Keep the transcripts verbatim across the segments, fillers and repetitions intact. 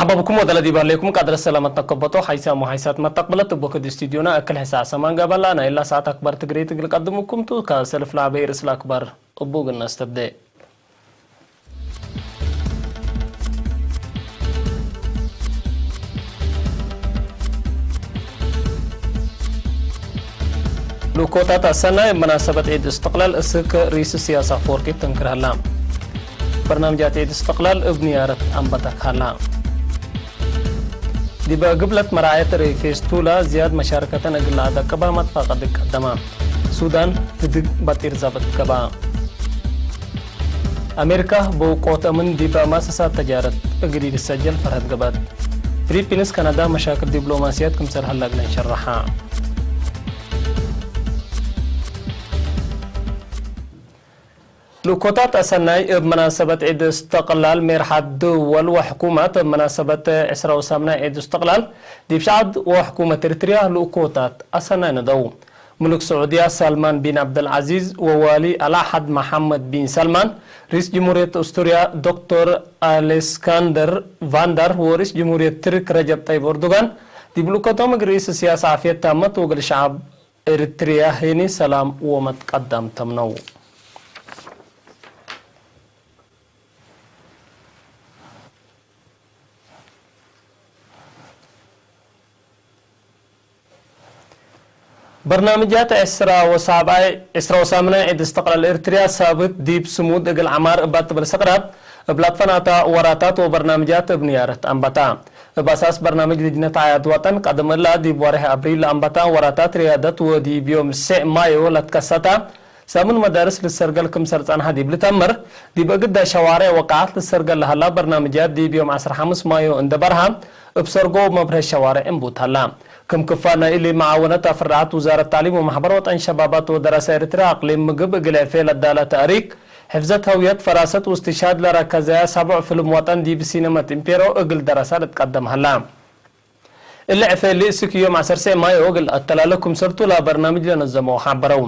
አባብኩም ወደለ ዲብ ሀሌኩም ቃድረ ሰላመት ነከበቶ ሐይሳም ወሐይሳት መተቅብለት እቡ ክድ ስቱዲዮና እክል ሕሳዕ ሰማን ገበላ ናይላ ሰዓት አክባር ትግሬ ትግል ቀድሙኩም ቱ ከሰልፍ ለአበይ ርእስ ለአክባር እቡ እግል ነስተብዴ። ልኡኮታት አሰናይ እብ መናሰበት ዒድ እስትቅላል እስክ ርኢስ ስያስ አፈወርቂ ትንክር ሀላ። በርናምጃት ዒድ እስትቅላል እብ ንያረት አንበተክ ሀላ። ዲበ ግብለት መራዐየት ርኢስ ፌስቱላ ዝያድ መሻርከተን እግል ለአደቅባ መትፋቀድ ቀደማ። ሱዳን ህድግ በጢር ዛብጥ ገብአ። አሜሪካ በውቆት አምን ዲብ መአሰሳት ተጃረት እግል ኢልትሰጀል ፈርሀት ገብአት። ፊሊፒንስ ከናዳ መሻክል ዲብሎማሲያት ክምሰል ሀላ እግለን ሸረሐ። ልኡኮታት አሰናይ እብ መናሰበት ዒድ እስትቅላል ሜርሐት ድወል ወሕኩማት እብ መናሰበት ዕስራ ወሳምናይ ዒድ እስትቅላል ዲብ ሸዐብ ወሕኩመት ኤሪትርያ ልኡኮታት አሰናይ ነደው። ምሉክ ስዑድያ ሳልማን ቢን ዐብደልዐዚዝ ወዋሊ አልዐሀድ መሐመድ ቢን ሳልማን፣ ርኢስ ጅምሁርየት ኡስቱርያ ዶክቶር አሌስካንደር ቫንዳር ወርኢስ ጅምሁርየት ትርክ ረጀብ ጠይብ ኦርዶጋን ዲብ ልኡኮቶም እግል ርኢስ ስያስ ዓፍየት ታመት ወእግል ሸዐብ ኤሪትርያ ሄኒ ሰላም ወመትቀዳም ተምነው። በርናምጃት ዕስራ ወሳብዓይ፣ ዕስራ ወሳምናይ ዒድ እስትቅላል ኤሪትርያ ሳብት ዲብ ስሙድ እግል ዐማር እባ ትብል ስቅራት እብ ለትፈናታ ወራታት ወበርናምጃት እብ ንያረት አንበታ። እብ አሳስ በርናምጅ ልጅነት አዕያድ ወጠን ቀደም እላ ዲብ ወሬሕ አብሪል ለአንበታ ወራታት ርያደት ወዲብ ዮም ሴዕ ማዮ ለትከሰታ ሳምን መዳርስ ልሰርገል ክምሰል ጸንሐ ዲብ ልተምር፣ ዲብ እግዳ ሸዋሬዕ ወቃዓት ልሰርገል ለሀላ በርናምጃት ዲብ ዮም ዐስር ሐምስ ማዮ እንዴ በርሀ፣ እብ ሰርጎ ወመብርሀ ሸዋሬዕ እንቡት ሀላ። ክም ክፋል ናይ እሊ መዓወነት አፍርዐት ውዛረት ተዕሊም ወመሕበር ወጠን ሸባባት ወደረሰ ኤሪትርያ አቅሊም ምግብ እግል ዕፌ ለዳለ ተእሪክ፣ ሕፍዘት ሀውየት፣ ፈራሰት ወእስትሽሃድ ለረከዘያ ሳብዕ ፍልም ወጠን ዲብ ሲነመት ኢምፔሮ እግል ደረሳ ልትቀደም ሀላ። እሊ ዕፌ እሊ እስክ ዮም ዐሰርሴዕ ማዮ እግል አተላለ ክምሰልቱ ለበርናምጅ ለነዘመው ሐበረው።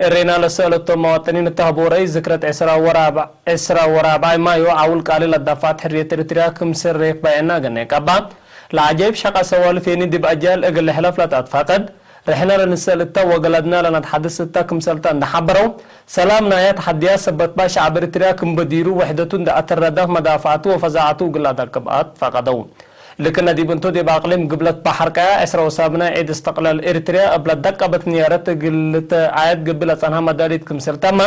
ኤሬና ለሰአለቶም መዋጥኒን እተ ሀቦ ረይ ዝክረት ዕስራ ወራብ-፣ ዕስራ ወራብዓይ ማዮ ዐውል ቃሊ ለዳፋት ሕርየት ኤሪትርያ ክምሰል ሬክ ባይዕና ገኔ ቀባ። ለዐጃይብ ሸቀ ሰዋልፍ ሄኒ ዲብ አጅያል እግል ልሕለፍ ለተአትፋቀድ። ርሕነ ለንሰአል እተ ወገለድና ለነትሐድስ እተ ክምሰልተ እንደ ሐበረው፣ ሰላም ናያ ተሐድያት ሰበት በ ሸዐብ ኤሪትርያ ክም በዲሩ ውሕደቱ እንደ አተረዳፍ መዳፍዐቱ ወፈዛዐቱ እግል ለአደቅብ አትፋቀደው። ልክነ ዲብ እንቱ፣ ዲብ አቅሊም ግብለት በሐር ቀያ፣ ዕስራ ወሳምናይ ዒድ እስትቅላል ኤሪትርያ እብ ለደቀበት ንያረት እግል ልትአየድ ግብእ ለጸንሐ መዳሊት ክምሰል ተመ፣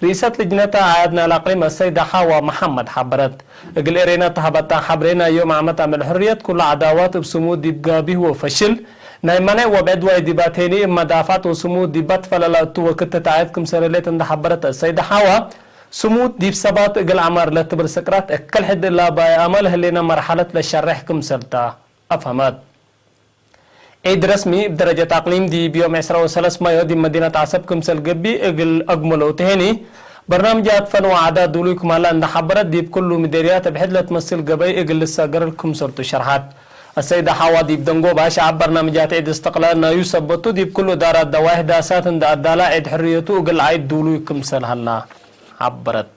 ርኢሰት ልጅነት አዕያድ ናይለ አቅሊም አሰይደ ሐዋ መሐመድ ሐበረት። እግል ኤሬና ተሀበታ ሐብሬ፣ ናይ ዮም ዓመት አምዕል ሕርየት፣ ኩሉ ዐዳዋት እብ ስሙድ ዲብ ጋቢህ ወፈሽል፣ ናይ መኔዕ ወብዕድ ዋይ ዲባት ሄኒ፣ እብ መዳፍዐት ወስሙድ ዲብ በትፈለላ እቱ ወክድ ትትአየድ ክምሰል ህሌት እንደ ሐበረት አሰይደ ሐዋ፣ ስሙድ ዲብ ሰባት እግል ዐማር ለትብል ስቅራት እክል ሕድ እላ ባይአመ ለህሌነ መርሐለት ለሸሬሕ ክምሰል ተ አፍሀመት። ዒድ ረስሚ እብ ደረጀት አቅሊም ዲብ ዮም ዕስራ ወሰለስ ማዮ ዲብ መዲነት ዐሰብ ክምሰል ገብእ እግል አግመለው ተሄኒ፣ በርናምጃት ፈን ወዓዳት ዱሉይ ክም ሀላ እንደ ሐበረት፣ ዲብ ክሉ ምዴርያት እብ ሕድ ለትመስል ገበይ እግል ልሳገረር ክምሰልቱ ሸርሐት። አሰይደ ሐዋ ዲብ ደንጎባ ሸዐብ በርናምጃት ዒድ እስትቅላል ናዩ ሰበቱ ዲብ ክሉ እዳራት ደዋይሕ ዳሳት እንደ አዳላ ዒድ ሕርየቱ እግል ለዓይድ ዱሉይ ክምሰል ሀላ ሐበረት።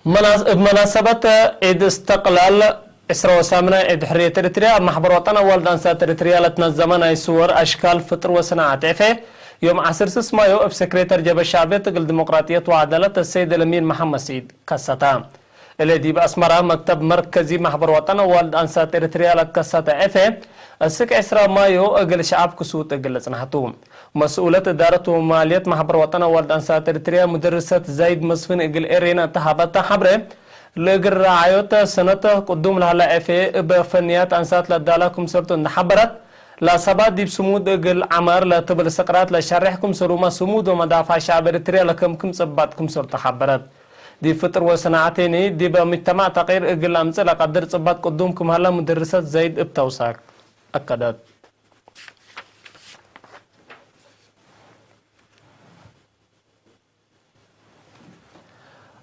መናስ-፣ እብ መናሰበት ዒድ እስትቅላል ዕስራ ወሳምናይ ዒድ ሕርየት ኤሪትርያ፣ እብ መሕበር ወጠን አዋልድ አንሳት ኤሪትርያ ለትነዘመ ናይ ስወር፣ አሽካል፣ ፍጥር ወሰናዐት ዕፌ፣ ዮም ዐስር ስስ ማዮ እብ ሴክሬተር ጀብሀት ሸዕብየት እግል ዲሞቅራጥየት ወዐዳለት አሰይድ ለሚን መሐመድ ስዒድ ከሰተ። እለ ዲብ አስመራ መክተብ መርከዚ መሕበር ወጠን አዋልድ አንሳት ኤሪትርያ ለትከሰተ ዕፌ፣ እስክ ዕስራ ማዮ እግል ሸዐብ ክሱት እግል ልጽናሕ ቱ። መስኡለት እዳረት ወማልየት መሕበር ወጠን አዋልድ አንሳት ኤሪትርያ ሙደርሰት ዛይድ መስፍን እግል ኤሬና እተ ሀበተ ሐብሬ፣ ለእግል ረዓዮት ሰነት ቅዱም ለሀለ ዕፌ እብ ፈንያት አንሳት ለዳላ ክምሰልቱ እንደ ሐበረት፣ ለሰባት ዲብ ስሙድ እግል ዐማር ለትብል ስቅራት ለሸሬሕ ክምሰሉመ ስሙድ ወመዳፍዕ ሸዐብ ኤሪትርያ ለከምክም ጽባጥ ክምሰልቱ ሐበረት። ዲብ ፍጥር ወሰናዐት ሄኒ፣ ዲበ ምጅተማዕ ተቅይር እግል አምጽእ ለቀድር ጽባጥ ቅዱም ክም ሀለ ሙደርሰት ዛይድ እብ ተውሳክ አከደት።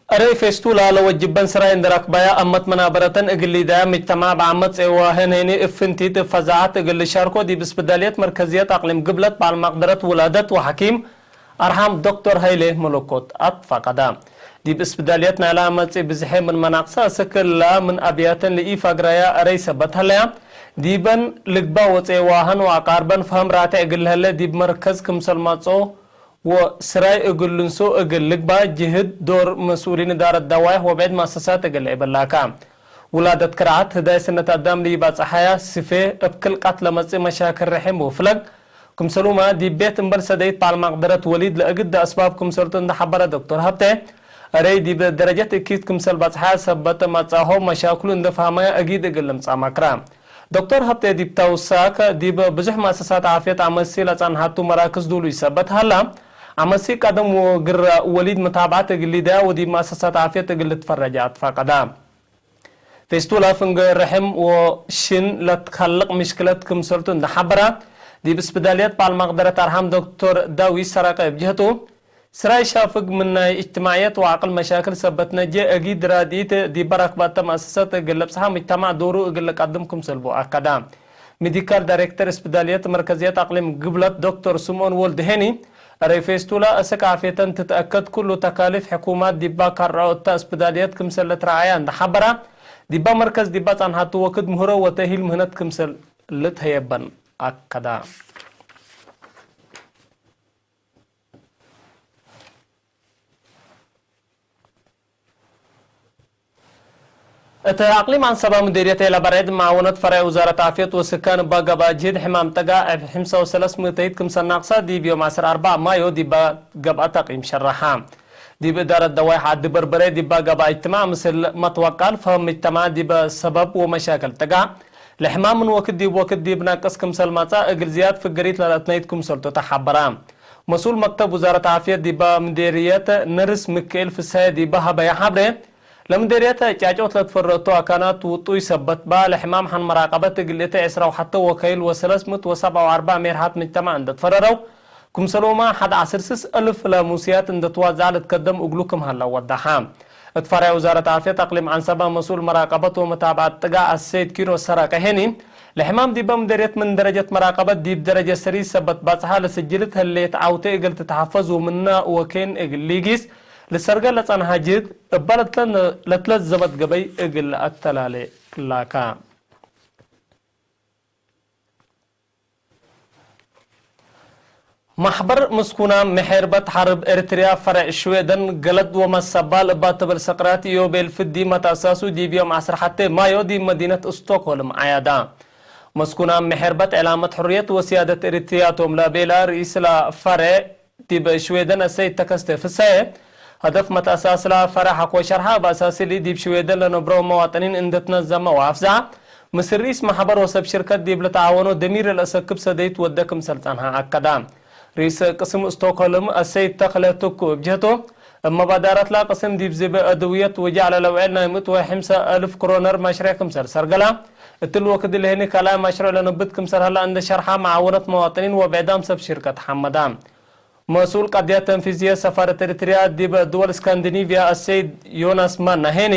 እሬ ፌስቱላ ለወጅበን ስራይ እንደ ረክባያ አመት መናበረተን እግል ሊዳያ ምጅተማዕ በአመት ጼዋህን ሄኒ እብ ፍንቲት እብ ፈዛዐት እግል ልሻርኮ ዲብ እስብዳልየት መርከዝየት አቅሊም ግብለት በዐል መቅደረት ውላደት ወሐኪም አርሓም ዶክቶር ሀይሌ መለኮት አትፋቀዳ። ዲብ እስብዳልየት ናይላ መጽኢ ብዝሐ ምን መናቅሰ አሰክላ ምን አብያተን ለኢፋግራያ እረይ ሰበት ሀለያ፣ ዲበን ልግባ ወጸኤ ዋህን ወአቃርበን ፈሀም ራቴዕ እግል ለሀለ ዲብ መርከዝ ክምሰል ማጽኦ ወስራይ እግል ልንሶ እግል ልግባ ጅህድ ዶር መስኡሊን እዳረት ደዋይሕ ወብዕድ መአሰሳት እግል ለኢበላካ። ውላደት ክርዓት ህዳይ ስነት አዳም ለኢባጽሐያ ስፌ እብ ክል ቃት ለመጽእ መሻክል ርሕም ወፍለግ ክምሰሉመ ዲብ ቤት እምበል ሰደይት በዐል መቅደረት ወሊድ ለእግድ አስባብ ክምሰልቱ እንደ ሐበረ ዶክተር ሀብቴ፣ እረይ ዲብ ደረጀት እኪት ክምሰል በጽሐ ሰበት መጻሆ መሻክሉ እንደ ፈሀመያ እጊድ እግል ልምጻእ መክረ። ዶክተር ሀብቴ ዲብ ተውሳክ፣ ዲብ ብዙሕ መአሰሳት ዓፍየት አመሲ ለጸንሐቱ መራክዝ ዱሉይ ሰበት ሀላ፣ አመሲ ቀደም ወግረ ወሊድ መታብዐት እግል ሊደያ ወዲብ መአሰሳት ዓፍየት እግል ልትፈረጃ አትፋቀዳ። ፌስቱላ ፍንጌ ርሕም ወሽን ለትከልቅ ምሽክለት ክምሰልቱ እንደ ሐበረ፣ ዲብ እስብዳልየት በዐል መቅደረት አርሐም ዶክተር ዳዊት ሰረቀ እብ ጀህቱ፣ ስራይ ሻፍግ ምን ናይ እጅትማዕየት ወዐቅል መሻክል ሰበት ነጄ፣ እጊድ ራድኢት ዲበ ረክበተ መአሰሰት እግል ለብጽሐ ምጅተማዕ ዶሩ እግል ለቀድም ክምሰል ቡ አከደ። ሜዲካል ዳይሬክተር እስብዳልየት መርከዝየት አቅሊም ግብለት ዶክተር ስምኦን ወልድ ሄኒ፣ እረይ ፌስቱላ አሰክ ዓፍየተን ትትአከድ፣ ኩሉ ተካሊፍ ሕኩማት ዲባ ካርዖ እተ እስብዳልየት ክምሰል ልትረዓያ እንደ ሐበረ፣ ዲባ መርከዝ ዲባ ጸንሐቱ ወክድ ምህሮ ወተእሂል ምህነት ክምሰል ልትሀየበን አከደ። እት አቅሊም አንሰባ ምዴርየት ኤለበርዕድ መዓወነት ፈርዕ ውዛረት ዓፍየት ወስካን እባ ገብአ ጅህድ ሕማም ጠጋ እብ ሕምሳ ወሰለስ ምእተይት ክምሰል ናቅሰ ዲብ ዮም ዐስር አርበዕ ማዮ ዲባ ገብአ ተቅይም ሸረሐ። ዲብ እዳረት ደዋይሕ ዐዲ በርበረ ዲባ ገብአ እጅትማዕ ምስል መትወቃል ፈህም ምጅተማዕ ዲበ ሰበብ ወመሻክል ጠጋ ለሕማም ምን ወክድ ዲብ ወክድ ዲብ ናቅስ ክምሰል መጽአ እግል ዝያድ ፍገሪት ለለአትነይት ክምሰልቱ ተሐበረ። መስኡል መክተብ ውዛረት ዓፍየት ዲበ ምዴርየት ነርስ ምክኤል ፍሰየ ዲበ ሀበየ ሐብሬ፣ ለምዴርየት ጫጮት ለትፈረአቱ አካናት ውጡይ ሰበት በ፣ ለሕማም ሐን መራቀበት እግል እተ ዐስራ ወሐተ ወከይል ወሰለስ ምእት ወሰብዓ ወአርበዕ ሜርሐት ምጅተማዕ እንደ ትፈረረው፣ ክምሰልሁመ ሐድ ዐስር ስስ እልፍ ለሙስያት እንደ ትዋዘዐ ልትከደም እግሉ ክም ሀለ ወደሐ። እት ፈርዕ ውዛረት ዓፍየት አቅሊም ዐንሰበ መስኡል መራቀበት ወመታብዐት ጥጋዕ አሰይድ ኪሮስ ሰረቀ ሄኒ፣ ለሕማም ዲበ ምዴርየት ምን ደረጀት መራቀበት ዲብ ደረጀት ሰሪ ሰበት ባጽሐ ለስጅልት ህሌት ዐውቴ እግል ትትሐፈዝ ወምነ ወኬን እግል ሊጊስ ልሰርገ ለጸንሐ ጅህድ እበ ለትለ-፣ ለትለዘመት ገበይ እግል ለአተላሌ ላካ። መሕበር ምስኩናም መሔርበት ሐርብ ኤሪትርያ ፈረዕ ሽዌደን ገለድ ወመሰባል እባ ትብል ሰቅራት ኢዮቤል ፍዲ መትአሳሱ ዲብ ዮም ዐስር ሐቴ ማዮ ዲብ መዲነት ስቶክሆልም ዐያዳ። መስኩናም መሔርበት ዕላመት ሕርየት ወስያደት ኤሪትርያ ቶም ለቤላ ርኢስላ ፈረዕ ዲብ ሽዌደን አሰይድ ተከስተ ፍሰየ፣ ሀደፍ መትአሳስላ ፈረዕ ሐቆ ሸርሐ እብ አሳስሊ ዲብ ሽዌደን ለነብረው መዋጠኒን እንደ ትነዘመ ወአፍዘዐ፣ ምስል ርኢስ መሕበር ወሰብ ሽርከት ዲብ ልትዓወኖ ደሚር ለአሰክብ ሰደይት ወደ ክምሰል ጸንሐ አከደ። ርኢስ ቅስም ስቶክሆልም አሰይድ ተክለ ትኩ እብ ጀህቱ፣ እብ መባዳረትላ ቅስም ዲብ ዝብ አድውየት ውጃዕ ለለውዕል ናይ ምእት ወሐምሳ አልፍ ክሮነር መሽሬዕ ክምሰል ሰርገላ፣ እትሊ ወክድ ለህኒ ካልኣይ መሽሩዕ ለነብት ክምሰል ሀላ እንደ ሸርሐ፣ መዓወነት መዋጥኒን ወብዕዳም ሰብ ሽርከት ሐመዳ። መስኡል ቀድያት ተንፊዝየት ሰፋረት ኤሪትርያ ዲብ ድወል እስካንዲኒቭያ አሰይድ ዮናስ ማና ሄኒ፣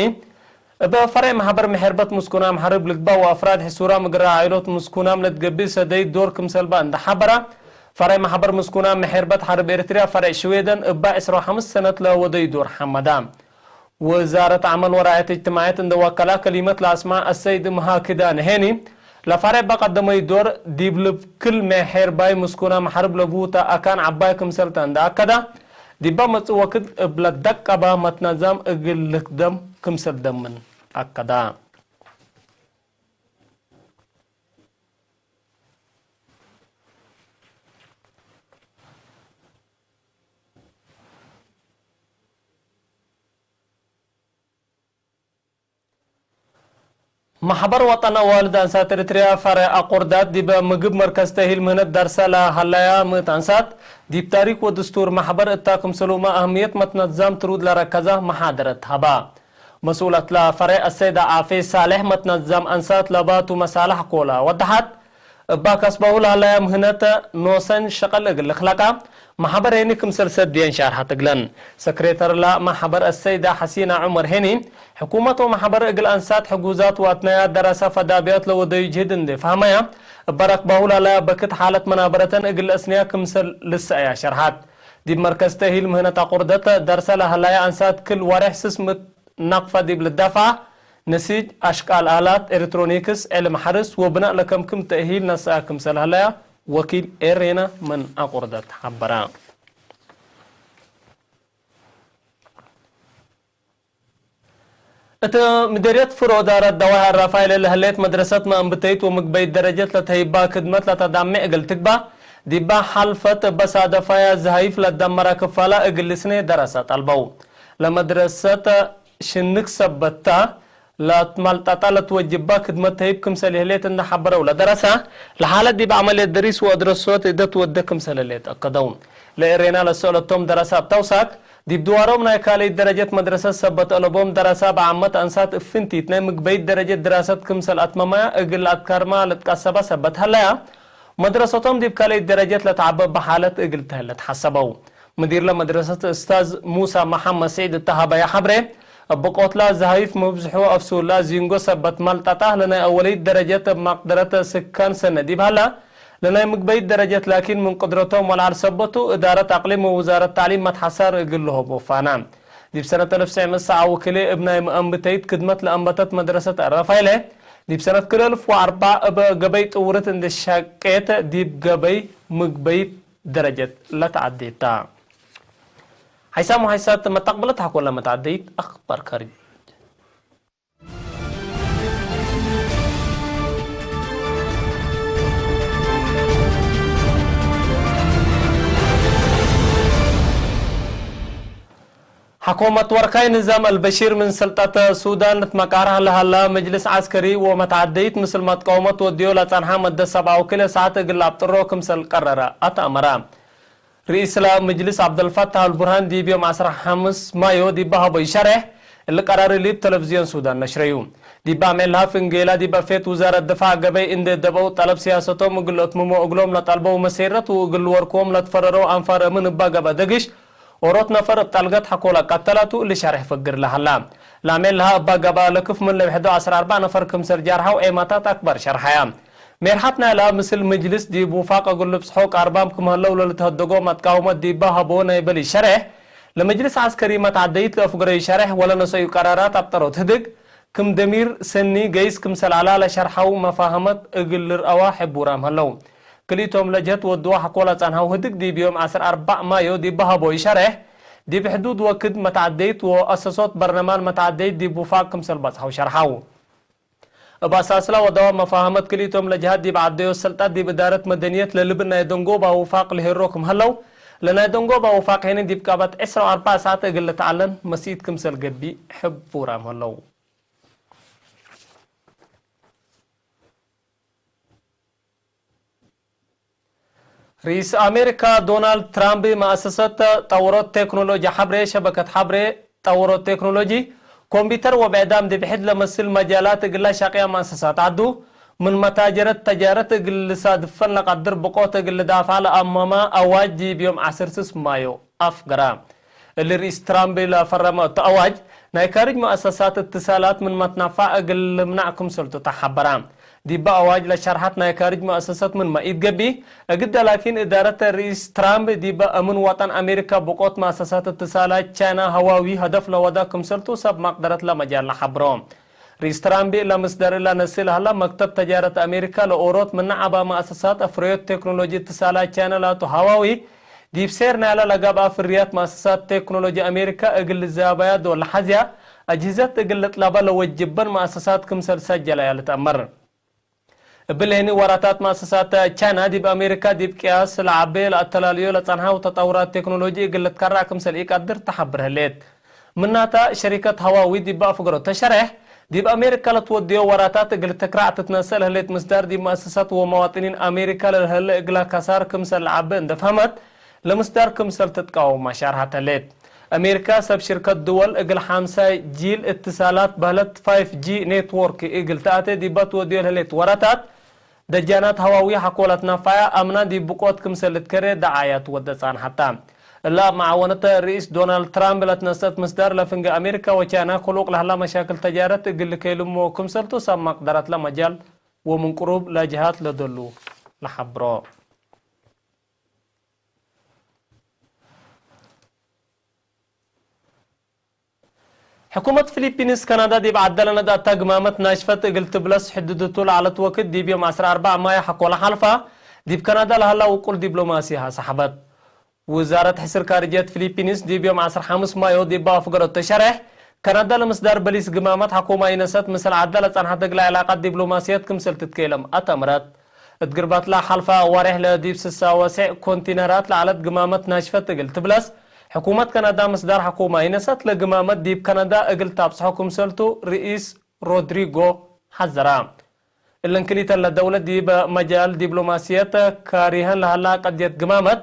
እብ ፈሬዕ መሕበር መሔርበት ምስኩናም ሐርብ ልግባእ ወአፍራድ ሕሱራም እግል ዓኢሎት ምስኩናም ለትገብእ ሰደይት ዶር ክምሰል በ እንደ ሐበረ፣ ፈሬዕ መሕበር ምስኩናም መሔርበት ሐርብ ኤሪትርያ ፈሬዕ ሽዌደን እባ ዕስራ ወሐምስ ሰነት ለወደዩ ዶር ሐመዳ። ወዛረት ዐመል ወራዕየት እጅትማዕየት እንደ ወከላ ከሊመት ለአስመዐ አሰይድ ምሃ ክዳን ሄኒ፣ ለፈሬዕ በቀደመዩ ዶር ዲብ ልብ ክል መሔርባይ ምስኩናም ሐርብ ለቡተ አካን ዐባይ ክምሰልተ እንደ አከደ፣ ዲበ መጽእ ወክድ እብ ለደቀበ መትነዛም እግል ልክደም ክምሰል ደምን አከደ። መሕበር ወጠን አዋልድ አንሳት ኤሪትርያ ፈሬዕ አቁርዳት ዲበ ምግብ መርከዝ ተእሂል ምህነት ዳርሰ ለሀለያ ምእት አንሳት፣ ዲብ ታሪክ ወድስቱር መሕበር እታ ክምሰሉመ አህምየት መትነዛም ትሩድ ለረከዘ መሓደረት ሀባ። መስኡለትለ ፈሬዕ አሰይደ ዓፌ ሳሌሕ መትነዛም አንሳት ለባቱ መሳልሕ ኮላ ወደሐት፣ እባ ከስበሁ ለሀለያ ምህነት ኖሰን ሸቅል እግል ልክለቃ፣ መሕበር ሄኒ ክምሰል ሰድየን ሻርሐት እግለን። ሰክሬተርለ መሕበር አሰይደ ሐሲና ዑመር ሄኒ፣ ሕኩመት ወመሕበር እግል አንሳት ሕጉዛት ወአትናያት ደረሰ ፈዳብያት ለወደዩ ጅህድ እንዴ ፈህመያ፣ እበ ረክበሁ ለሀለያ በክት ሓለት መናበረተን እግል ለአስንያ ክምሰል ልሰአያ ሸርሐት። ዲብ መርከዝ ተእሂል ምህነት አቁርደት ደርሰ ለሀላየ አንሳት ክል ዋሬሕ ስስ ምት ናቅፈ ዲብ ልዳፋ፣ ነሲጅ፣ አሽቃል አላት ኤሌክትሮኒክስ፣ ዕልም ሐርስ ወብናእ ለከምክም ተእሂል ነስአ ክምሰል ሀለያ ወኪል ኤሬና ምን አቁርደት ሐበረ። እት ምደርየት ፍሮ ዳረት ደዋይ አራፋይለ ለህሌት መድረሰት መአንብተይት ወምግበይት ደረጀት ለተህይባ ክድመት ለተዳሜዕ እግል ትግባእ፣ ዲባ ሐልፈት እበ ሳደፋያ ዘሀይፍ ለደመረ ክፋላ እግል ልስኔ ደረሰ ጠልበው። ለመድረሰት ሽንክ ሰበታ ለትማልጣጣ ለትወጅባ ክድመት ተህይብ ክምሰል ይህሌት እንደ ሐበረው ለደረሰ፣ ለሓለት ዲብ ዐመልየት ደሪስ ወአድረሶት እደ ትወደ ክምሰል ህሌት አከደው። ለኤሬና ለሰአለቶም ደረሰ እብ ተውሳክ፣ ዲብ ድዋሮም ናይ ካልእት ደረጀት መድረሰት ሰበት አለቦም ደረሰ በዓመት አንሳት እብ ፍንቲት ናይ ምግበይት ደረጀት ድራሰት ክምሰል አትመማያ እግል ለአትካርማ ልትቀሰበ ሰበት ሀለያ፣ መድረሰቶም ዲብ ካልእት ደረጀት ለተዐበ እበ ሓለት እግል ተህለ ተሐሰበው። ምዲር ለመድረሰት እስታዝ ሙሳ መሐመድ ስዒድ እተ ሀበየ ሐብሬ፣ እብ ቆትላ ዘሀይፍ ምብዝሑ አፍሱላ ዚንጎ ሰበት ማልጣጣህ ለናይ አወለይት ደረጀት እብ ማቅደረት ስካን ሰነ ዲብ ሀላ፣ ለናይ ምግበይት ደረጀት ላኪን ምን ቅድረቶም ወለዐል ሰበቱ እዳረት አቅሊም ወውዛረት ተዕሊም መትሐሳር እግል ለሆቦ ፋና። ዲብ ሰነት አልፍ ትስዕ ምእት ሰዓ ወክልኤ እብ ናይ መአንብተይት ክድመት ለአንበተት መድረሰት አራፋይለ፣ ዲብ ሰነት ክልኤ አልፍ ወአርበዕ እብ ገበይ ጥውርት እንዴ ሸቄት ዲብ ገበይ ምግበይት ደረጀት ለተዐዴታ። ሐይሳም ወሐይሳት መተቅብለት ሐቆለ መተዐደይት አክባር ከሪጅ። ሐኮመት ወርካይ ንዛም አልበሺር ምን ስልጠት ሱዳን ልትመቃረህ ለሀላ፣ መጅልስ ዐስከሪ ወመትዐደይት ምስል መትቃወመት ወድዮ ለጸንሐ መደት ሰብዓ ወክልኤ ሰዓት እግል ለአብጥሮ ክምሰል ቀረረ አትአመረ። ርኢስላ ምጅልስ ዐብደልፈታህ አልቡርሃን ዲብ ዮም ዐስራ ሐምስ ማዮ ዲብ ሀቦይ ሸሬሕ፣ እሊ ቀራር እሊ እብ ተለፍዝዮን ሱዳን ነሽረዩ። ዲብ አሜን ለሀ ፍንጌላ ዲብ አፌት ውዛረት ድፋዕ ገበይ እንዴ ደበው፣ ጠለብ ሲያሰቶም እግል ለአትምሞ እግሎም ለጠልበው መሴረት ወእግል ልወርክዎም ለትፈረረው አንፋር እምን እባ ገብአ ደግሽ፣ ኦሮት ነፈር እብ ጠልገት ሐቆ ለቀተላቱ እሊ ሸሬሕ ፈግር ለሀላ። ለአሜን ለሀ እባ ገብአ ለክፍ ምን ለውሕዶ ዐስራ አርበዕ ነፈር ክምሰል ጃርሐው ዔማታት አክባር ሸርሐያ። ሜርሐት ናይላ ምስል ምጅልስ ዲብ ውፋቅ እግል ልብጽሖ ቃርባም ክም ሀለው ለልትሀደጎ መትቃውመት ዲባ ሀቦ ናይ በሊ ሸሬሕ፣ ለመጅልስ ዐስከሪ መትዐደይት ለአፍግረዩ ሸሬሕ ወለነሰዩ ቀራራት አብጠሮት ህድግ፣ ክም ደሚር ሰኒ ገይስ ክምሰል ዐላ ለሸርሐው መፋሀመት እግል ልርአዋ ሕቡራም ሀለው። ክልኢቶም ለጀህት ወድዋ ሐቆ ለጸንሐው ህድግ ዲብ ዮም ዐስር አርበዕ ማዮ ዲብ ሀቦይ ሸሬሕ፣ ዲብ ሕዱድ ወክድ መትዐደይት ወአሰሶት በርለማን መትዐደይት ዲብ ውፋቅ ክምሰል በጽሐው ሸርሐው። እብ አሳስላ ወደዋ መፋሀመት ክልኢቶም ለጀሃት ዲብ ዐደዮ ሰልጣት ዲብ እዳረት መደንየት ለልብል ናይ ደንጎባ ውፋቅ ለሄሮ ክም ሀለው፣ ለናይ ደንጎባ ውፋቅ ሄኒ ዲብ ቃበት ዕስራ ወአርበዕ ሰዓት እግል ልትዐለን መሲኢት ክምሰል ገብእ ሕቡራም ሀለው። ርኢስ አሜሪካ ዶናልድ ትራምፕ መአሰሰት ጠውሮት ቴክኖሎጂ ሐብሬ፣ ሸበከት ሐብሬ ጠውሮት ቴክኖሎጂ፣ ኮምፒተር ወብዕዳም ዲብ ሕድ ለመስል መጃላት እግላ ሻቅያ መአሰሳት ዐዱ፣ ምን መታጀረት ተጃረት እግል ልሳድፈን ለቀድር ብቆት እግል ልዳፍዓ ለአመማ አዋጅ ዲብ ዮም ዐስር ስስ ማዮ አፍገራ። እሊ ርኢስ ትራምፕ ለፈረመ እቱ አዋጅ፣ ናይ ካርጅ መአሰሳት እትሳላት ምን መትናፋዕ እግል ልምናዕ ክምሰልቱ ተሐበራ። ዲበ አዋጅ ለሸርሐት ናይ ካርጅ መአሰሰት ምንመ ኢትገብእ፣ እግደ ላኪን እዳረት ርኢስ ትራምፕ ዲበ እምን ወጠን አሜሪካ ብቆት መአሰሳት እትሳላት ቻይና ሀዋዊ ሀደፍ ለወዳ ክምሰልቱ ሰብ መቅደረት ለመጃል ለሐብሮ። ርኢስ ትራምፕ ለምስደር እላ ነስእ ለሀላ መክተብ ተጃረት አሜሪካ ለኦሮት ምነ ዐባ መአሰሳት አፍረዮት ቴክኖሎጂ እትሳላት ቻይና ላቱ ሀዋዊ፣ ዲብ ሴር ናይላ ለገብአ ፍርያት መአሰሳት ቴክኖሎጂ አሜሪካ እግል ልዛበያ ዶል ለሐዝያ አጅህዘት እግል ልጥለበ ለወጅበን መአሰሳት ክምሰል ሰጀለያ ልትአመር። እብሊ ህኒ ወራታት መአሰሳት ቻይና ዲብ አሜሪካ ዲብ ቅያስ ለዐቤ ለአተላልዮ ለጸንሐው ተጠውራት ቴክኖሎጂ እግል ልትከረዕ ክምሰል ኢቀድር ተሐብር ህሌት። ምናተ፣ ሸሪከት ሀዋዊ ዲብ አፍገሮተ ሸሬሕ፣ ዲብ አሜሪካ ለትወድዮ ወራታት እግል ትክራዕ ትትነሰእ ለህሌት ምስዳር ዲብ መአሰሳት ወመዋጥኒን አሜሪካ ለልሀለ እግላ ከሳር ክምሰል ለዐቤ እንደ ፈሀመት፣ ለምስዳር ክምሰል ትትቃወም አሻርሐት ህሌት። አሜሪካ ሰብ ሽርከት ድወል እግል ሐምሳይ ጂል እትሳላት በህለት ፋይፍ ጂ ኔትዎርክ እግል ተአቴ ዲባ ትወድዮ ለህሌት ወራታት፣ ደጃናት ሀዋዊ ሐቆ ለትናፋያ አምና ዲብ ብቆት ክምሰል ልትከሬ ደዓያት ወደ ጻንሐታ። እላ እብ መዓወነት ርኢስ ዶናልድ ትራምፕ ለትነሰአት ምስዳር ለፍንጌ አሜሪካ ወቻይና ክሉቅ ለህላ መሻክል ተጃረት እግል ልከይልሞ ክምሰልቱ ሰብ መቅደረት ለመጃል ወምን ቅሩብ ለጀሃት ለደሉ ለሐብሮ። ሕኩመት ፊሊፒንስ፣ ከናዳ ዲብ ዐደ ለነድአታ ግማመት ናሽፈት እግል ትብለስ ሕድድቱ ለዐለት ወክድ ዲብ ዮም ዐስር አርበዕ ማዮ ሐቆለ ሐልፋ፣ ዲብ ከናዳ ለሀላ ውቁል ዲብሎማሲ አሰሐበት። ውዛረት ሕስር ካርጅየት ፊሊፒንስ ዲብ ዮም ዐስር ሐምስ ማዮ ዲብ አፍገረቶ ሸሬሕ፣ ከናዳ ለምስዳር በሊስ ግማመት ሐኮማ ኢነሰት ምስል ዐደ ለጸንሐት እግለ ዕላቀት ዲብሎማስየት ክምሰል ትትኬለም አተምረት። እት ግርባትለ ሐልፈ አዋሬሕ ለዲብ ስሳ ወሴዕ ኮንቲነራት ለዐለት ግማመት ናሽፈት እግል ትብለስ፣ ሕኩመት ከናዳ ምስዳር ሐኮማ ኢነሰት ለግማመት ዲብ ከናዳ እግል ታብጽሖ ክምሰልቱ ርኢስ ሮድሪጎ ሐዘራ። እለን ክልኢተን ለደውለት ዲብ መጃል ዲብሎማስየት ካሪሀን ለሀላ ቀድየት ግማመት፣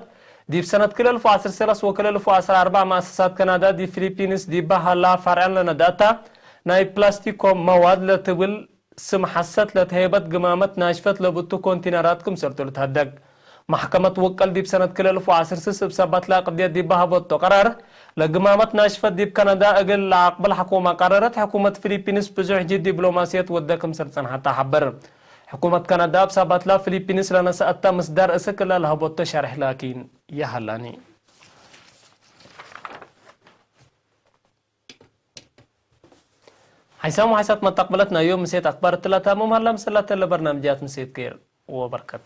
ዲብ ሰነት ክልኤ እልፍ ወዐስር ሰለስ ወክልኤ እልፍ ወዐስር አርበዕ መአሰሳት ከናዳ ዲብ ፊሊፒንስ ዲበ ሀላ ፈርዐን ለነድአታ ናይ ፕላስቲኮ መዋድ ለትብል ስም ሐሰት ለትሀይበት ግማመት ናሽፈት ለብቱ ኮንቲነራት ክምሰልቱ ልትሀደግ። መሕከመት ወቀል ዲብ ሰነት ክልኤ እልፍ ወዐስር ስስ እብ ሰባት ለአቅድየት ዲብ ሀበቶ ቀራር፣ ለግማመት ናሽፈት ዲብ ከናዳ እግል ለአቅብል ሐኮማ ቀረረት። ሕኩመት ፊሊፒንስ ብዙሕ ጅህድ ዲብሎማስየት ወደ ክምሰል ጸንሐት ተሐብር። ሕኩመት ከናዳ እብ ሳባትላ ፊሊፒንስ ለነሰአታ ምስዳር እስክ ለለሀበቶ ሸሬሕ ላኪን ይሀላኒ። ሓይሳም ወሓይሳት መተቅበለት ናይ ዮም ምሴት አክባር እትላታምም ሀላ። ምሰላተ ለበርናምጃት ምሴት ኬር ወበርከት።